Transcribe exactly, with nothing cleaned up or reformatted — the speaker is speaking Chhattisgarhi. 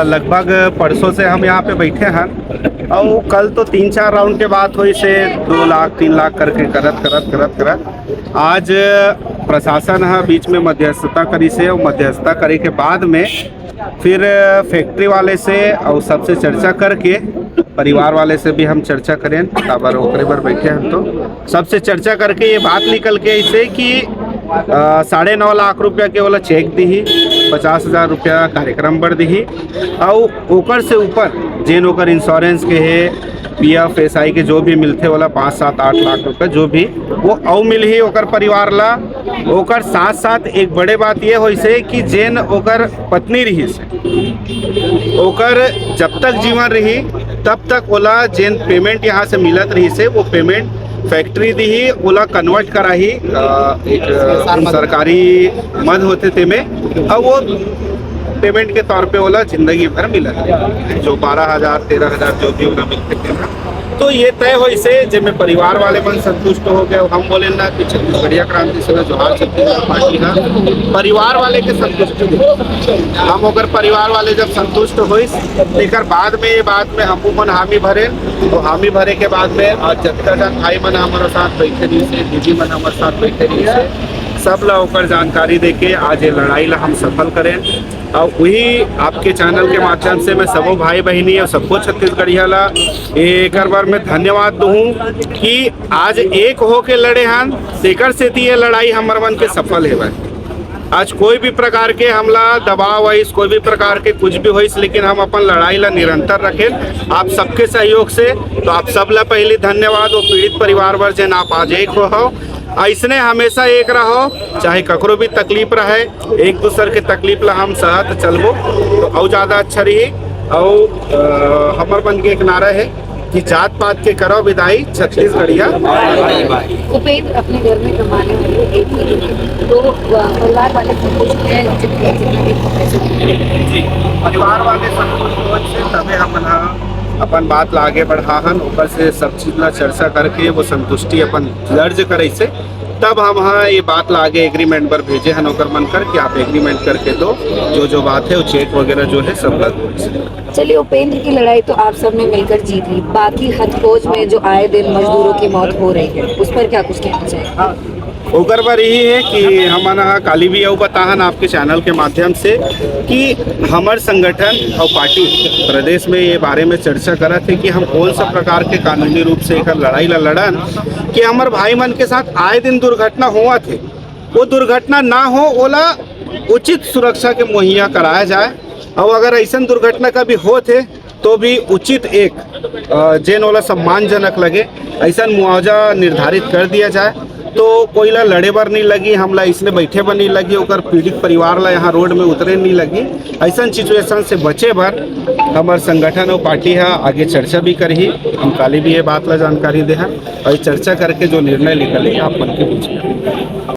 लगभग परसों से हम यहाँ पे बैठे हैं और कल तो तीन चार राउंड के बात हुई से दो लाख तीन लाख करके करत करत करत करत आज प्रशासन ह बीच में मध्यस्थता करी से और मध्यस्थता करे के बाद में फिर फैक्ट्री वाले से और सबसे चर्चा करके परिवार वाले से भी हम चर्चा करें। काबर ओकरे बर बैठे हम तो सबसे चर्चा करके ये बात निकल के ऐसे कि अ, साढ़े नौ लाख रुपया के वाला चेक दी, पचास हजार रुपया कार्यक्रम बर दी और ओकर से ऊपर जेन ओकर इंश्योरेंस के है, पी एफ एस आई के जो भी मिलथे वाला पाँच सात आठ लाख रुपया जो भी वो अउ मिलही ओकर परिवार ला। ओकर साथ साथ एक बड़े बात ये होइसे कि जेन ओकर पत्नी रहिस ओकर जब तक जीवन रही तब तक ओला जेन पेमेंट यहाँ से मिलत रहिसे वो पेमेंट फैक्ट्री दी ही ओला कन्वर्ट कराही अ, एक अ, सरकारी मद होते ते में और वो पेमेंट के तौर पे ओला जिंदगी भर मिलत रही जो बारह हजार तेरह हजार जो भी ओला मिलते थे ना। तो ये तय होइसे जेमे परिवार वाले मन संतुष्ट हो गए। हम बोले ना कि छत्तीसगढ़िया क्रांति सेना जोहार छत्तीसगढ़ पार्टी ना परिवार वाले के संतुष्टि दे। हम ओकर परिवार वाले जब संतुष्ट होइस तेकर बाद में ये बात में हमू मन हामी भरे और हामी भरे के बाद में आज जतका जन भाई मन हमारे साथ बैठे रहिसे दीदी मन हमारे साथ बैठे रहिसे सब ला ओकर जानकारी देके आज ये लड़ाई ला हम सफल करें। और वही आपके चैनल के माध्यम से मैं सबो भाई बहिनी और सबको छत्तीसगढ़िया ला एकर बर मैं धन्यवाद दूँ कि आज एक हो के लड़े हन तेकर सेती ये लड़ाई हमर मन के सफल हेवय। आज कोई भी प्रकार के हमला दबाव आइस कोई भी प्रकार के कुछ भी होइस लेकिन हम अपन लड़ाई ला निरंतर रखें आप सबके सहयोग से। तो आप सब ला पहली धन्यवाद वो पीड़ित परिवार बर जेन आप आज एक हो ऐसने हमेशा एक रहो चाहे ककरो भी तकलीफ रहे एक दूसर के तकलीफ ला हम सहत चलबो तो अउ ज्यादा अच्छा रही। अउ हमर मन के एक नारा है कि जात पात के करो विदाई छत्तीसगढ़िया। उपेंद्र अपने घर में कमाने वाले एक ही लोग, तो परिवार वाले सब कुछ परिवार वाले सब कुछ से तबे हम अपन बात ला आगे बढ़ाहन ओकर से सब चीज ला चर्चा करके वो संतुष्टि अपन दर्ज करे से तब हम हाँ ये बात ला आगे एग्रीमेंट पर भेजे हन ओकर मन कर कि आप एग्रीमेंट करके दो जो जो बात है वो चेक वगैरह जो है सब ला दो। चलिए उपेंद्र की लड़ाई तो आप सब ने मिलकर जीत ली, बाकी हथखोज में जो आए दिन मजदूरों की मौत हो रही है उस पर क्या कुछ कहना चाहिए? ओकर बर यही है कि हमन ह काली भी अउ बताहन आपके चैनल के माध्यम से कि हमर संगठन और पार्टी प्रदेश में ये बारे में चर्चा करत है कि हम कौन सा प्रकार के कानूनी रूप से एक लड़ाई ला लड़न कि हमर भाई मन के साथ आए दिन दुर्घटना होवत है वो दुर्घटना ना हो ओला उचित सुरक्षा के मुहैया कराया जाए। और अगर ऐसा दुर्घटना कभी होत है तो भी उचित एक जेन ओला सम्मानजनक लगे ऐसा मुआवजा निर्धारित कर दिया जाए। तो कोई ला लड़े बर नहीं लगी हमला इसने बैठे बर नहीं लगी ओकर पीड़ित परिवार ला यहाँ रोड में उतरे नहीं लगी। ऐसा सिचुएशन से बचे बर हमार संगठन और पार्टी है आगे चर्चा भी करही। हम काली भी ये बात ला जानकारी दे हैं और चर्चा करके जो निर्णय निकले आप मन के बीच में